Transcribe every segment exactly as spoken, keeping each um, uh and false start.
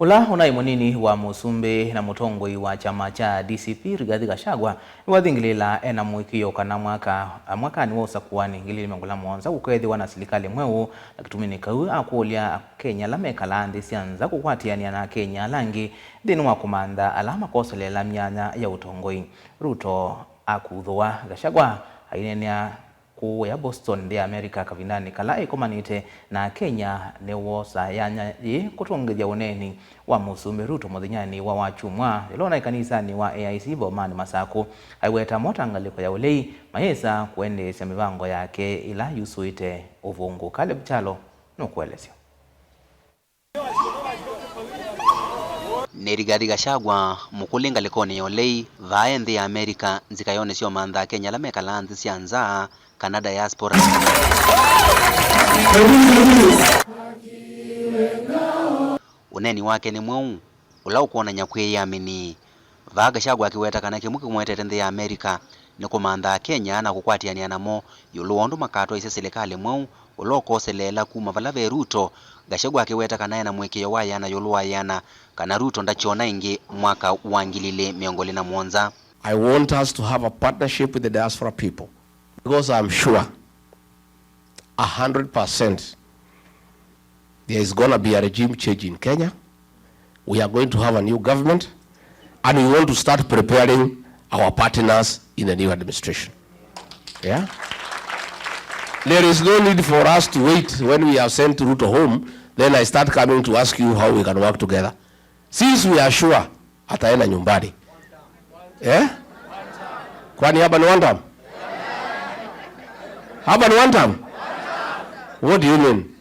Ũla ũnaĩ mũnini wa mũsumbĩ na mũtongoi wa kyama kya D C P, Rigathi Gachagua, nĩwathingĩlĩĩla ena mũĩkĩĩo kana mwaka, mwakanĩ wa ũsakũanĩ ngili ili mĩongo ĩlĩ na mũonza gũkeethĩwa na silikalĩ mweũ, na kĩtuminĩ kau akũlya Akenya ala mekalaa nthĩ sya nza kũkwatĩanĩa na Akenya ala angĩ nthĩnĩ wa kũmantha ala makoseleela myanya ya ũtongoi. Ruto akuthũa, Gachagua aineenea kũũ ya Boston, nthĩ ya America, kavindanĩ kala ĩkomanĩte na Akenya nĩwosa yanya yĩĩ kũtũngĩthya ũneeni wa Mũsumbĩ Ruto mũthenyanĩ wa Wakyumwa, yĩla ũnaĩ kanisanĩ wa A I C Bomani Masakũ. Aiweta mo ta ngalĩko ya ũlei mayĩsa kũendeesya mĩvango yake ĩla yusũĩte ũvũngũ. Caleb Kyalo nũkũelesya. Nĩ Rigathi Gachagua, mũkũlĩ ngalĩkonĩ ya ũlei, vaa e nthĩ ya America, nzikayonĩ sya ũmantha Akenya ala mekalaa nthĩ sya nza, kana diaspora. Ũneeni wake nĩ mweũ, ũla ũkwonany'a kwĩyĩamini. Vaa Gachagua akĩweta kana kĩmwe kĩmũetete nthĩ ya America nĩ kũmantha Akenya na kũkwatĩanĩa namo ĩũlũ wa ũndũ makatwaĩsya silikalĩ mweũ ũla ũkoseleela kuma vala ve Ruto. Gachagua akĩweta kana ena mũĩkĩĩo wa ĩana ĩũlũ wa ĩana kana Ruto ndakyona ĩngĩ mwaka wa ngili ili mĩongo ĩlĩ na mũonza. I want us to have a partnership with the diaspora people because I'm sure a hundred percent there is gonna be a regime change in Kenya. We are going to have a new government and we want to start preparing our partners in the new administration. Yeah? There is no need for us to wait when we have sent Ruto home, then I start coming to ask you how we can work together. Since we are sure ataenda nyumbani. Eh? Kwani hapa ni one term? Hapa ni one term? What do you mean?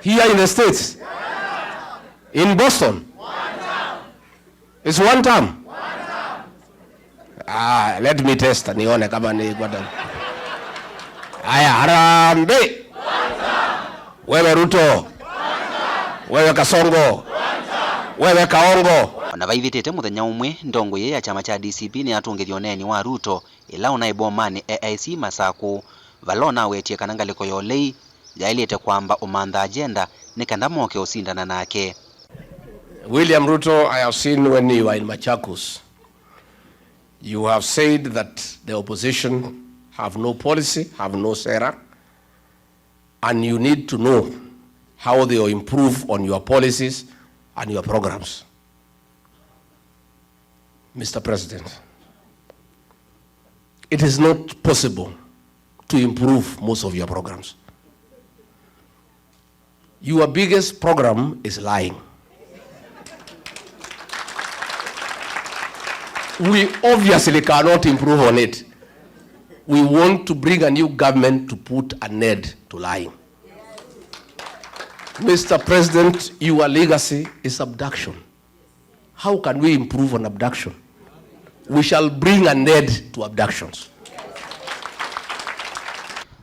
Here in the States? In Boston? It's one term? Ah, let me test nione kama ni kwata. Aya, harambee! Wewe Ruto! Wewe Kasongo! Wewe Kaongo! Ona vaivĩtĩte mũthenya ũmwe, ndongo yĩĩ ya kyama kya D C P nĩyatũngĩthya ũneeni wa Ruto ĩla ũnaĩ Bomanĩ A I C Masakũ, vala ũnawetie kana ngalĩko ya ũlei yaĩlĩte kwamba ũmantha agenda nĩ kenda moke ũsindana nake. William Ruto, I have seen when you are in Machakos, you have said that the opposition have no policy, have no sera, and you need to know how they will improve on your policies and your programs. Mister President, it is not possible to improve most of your programs. Your biggest program is lying. We obviously cannot improve on it. We want to bring a new government to put an end to lying. Mister President, your legacy is abduction. How can we improve on abduction? We shall bring an end to abductions.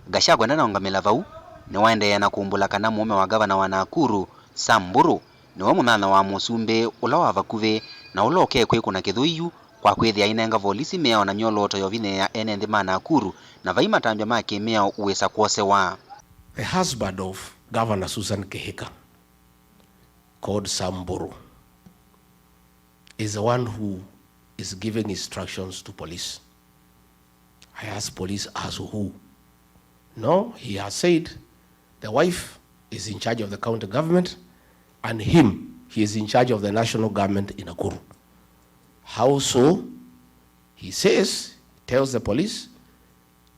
Gachagua ndanaũngamĩla vau, nĩwaendeea na kumbũla kana mũũme wa ngavana wa Nakuru, Sam Mburu, nĩwe mũnyanya wa mũsumbĩ ũla wa vakuvĩ na ũla ũkekwĩkũna kĩthũi yu kwa kwĩthĩa ainenga volisi mĩao na myolooto ya ũvinyĩĩa ene nthĩ ma Nakuru, na vai matambya ma kĩmĩao wĩsa kwosewa. The husband of Governor Susan Kihika, called Sam Mburu, is the one who is giving instructions to police. I asked police as who? No, he has said the wife is in charge of the county government and him, he is in charge of the national government in Nakuru. How so? He says, tells the police,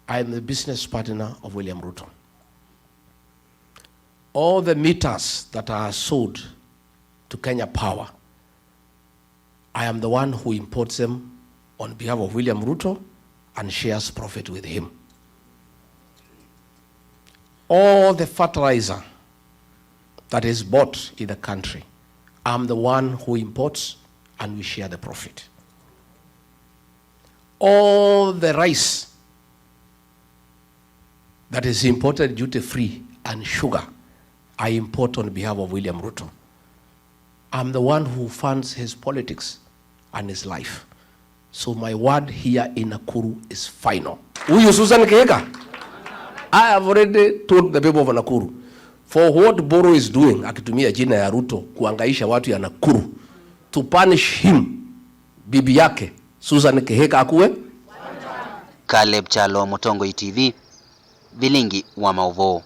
"I am the business partner of William Ruto. All the meters that are sold to Kenya Power, I am the one who imports them on behalf of William Ruto and shares profit with him. All the fertilizer that is bought in the country, I'm the one who imports and we share the profit. All the rice that is imported duty free and sugar I import on behalf of William Ruto. I'm the one who funds his politics and his life. So my word here in Nakuru is final." Huyu Susan Kihika, I have already told the people of Nakuru, For what Buru is doing akitumia jina ya Ruto kuangaisha watu ya Nakuru, to punish him, bibi yake Susan Kihika akuwe. Caleb Kyalo, Mũtongoi T V, Vilingi wa Maũvoo.